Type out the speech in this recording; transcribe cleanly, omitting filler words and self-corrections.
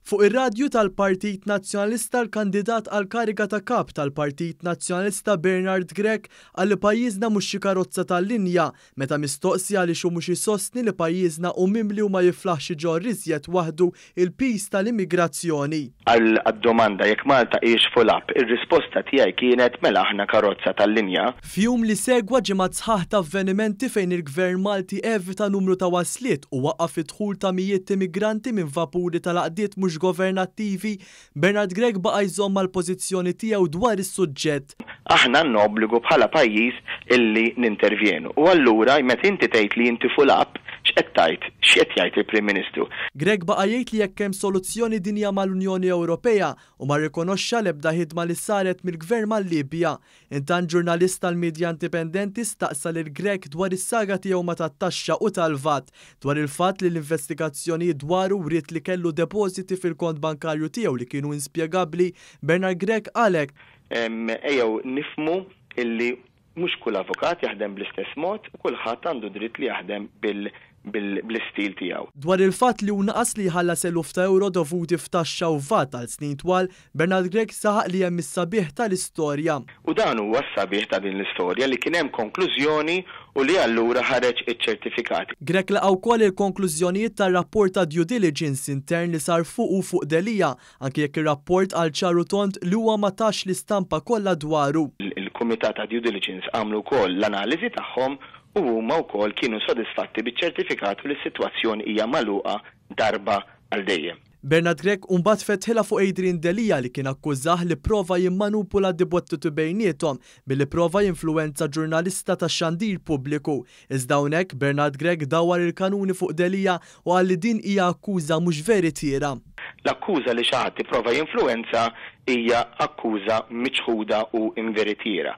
Fuq ir-radju tal-Partit Nazzjonalista l-kandidat għall-kariga ta' Kap tal-Partit Nazzjonalista Bernard Grech qal li pajjiżna mhux xi karozza tal-linja meta mistoqsi għaliex hu mhux isostni li pajjiżna hu mimli u ma jiflaħx iġorr iżjed waħdu l-piż tal-immigrazzjoni. Għad-domanda jekk Malta hijiex full up, ir-risposta tiegħi kienet mela aħna karozza tal-linja. F'jum li segwa ġimgħat sħaħ ta' avvenimenti fejn il-Gvern Malti evita numru ta' wasliet u waqqaf id-dħul ta' mijiet t'immigranti minn vapuri tal-għaqdiet mhux governattivi, Bernard Grech baqa' jżomm mal-pożizzjoni tiegħu dwar is-suġġett. Aħna għandna obbligu bħala pajjiż illi nintervjenu. U allura meta inti tgħid li inti full up, x'qed tgħid? X'qed jgħid il-Prim Ministru? Grech baqa' jgħid li jekk hemm soluzzjoni din hija mal-Unjoni Ewropea u ma rrikonoxxa l-ebda ħidma li saret mill-Gvern mal-Libja. Intant ġurnalist tal-midja indipendenti staqsa lil Grech dwar is-saga tiegħu ma' tat-taxxa u tal-VAT, dwar il-fatt li l-investigazzjonijiet dwaru wriet li kellu depożiti fil-kont bankarju tiegħu li kienu inspjegabbli, Bernard Grech qal hekk. Ejjew nifhmu illi mhux kull avukat jaħdem bl-istess mod u kulħadd għandu dritt li jaħdem bl-istil tiegħu. Dwar il-fatt li hu naqas li jħallas eluf ta' ewro dovuti f'taxxa u vat għal snin twal, Bernard Grech saħaq li hemm is-sabiħ tal-istorja. U dan huwa s-sabiħ ta' din l-istorja li kien hemm konklużjoni u li allura ħareġ iċ-ċertifikat. Grech laqa' wkoll il-konklużjonijiet tar-rapport ta' due diligence intern li sar fuqu u fuq Delia, anki jekk ir-rapport qal ċar u tond li huwa ma tax l-istampa kollha dwaru. Il-Kumitat ta' Due Diligence għamlu wkoll l-analiżi tagħhom u huma wkoll kienu sodisfatti biċ-ċertifikat u li s-sitwazzjoni hija magħluqa darba għal dejjem. Bernard Grech mbagħad fetħilha fuq Adrian Delia li kien akkużah li pprova jimmanupula dibattitu bejniethom billi pprova jinfluwenza ġurnalista tax-xandir pubbliku. Iżda hawnhekk Bernard Grech dawwar il-kanuni fuq Delia u qal li din hija akkuża mhux veritiera. L-akkuża li xi ħadd ipprova jinfluwenza hija akkuża miċħuda u inveritiera.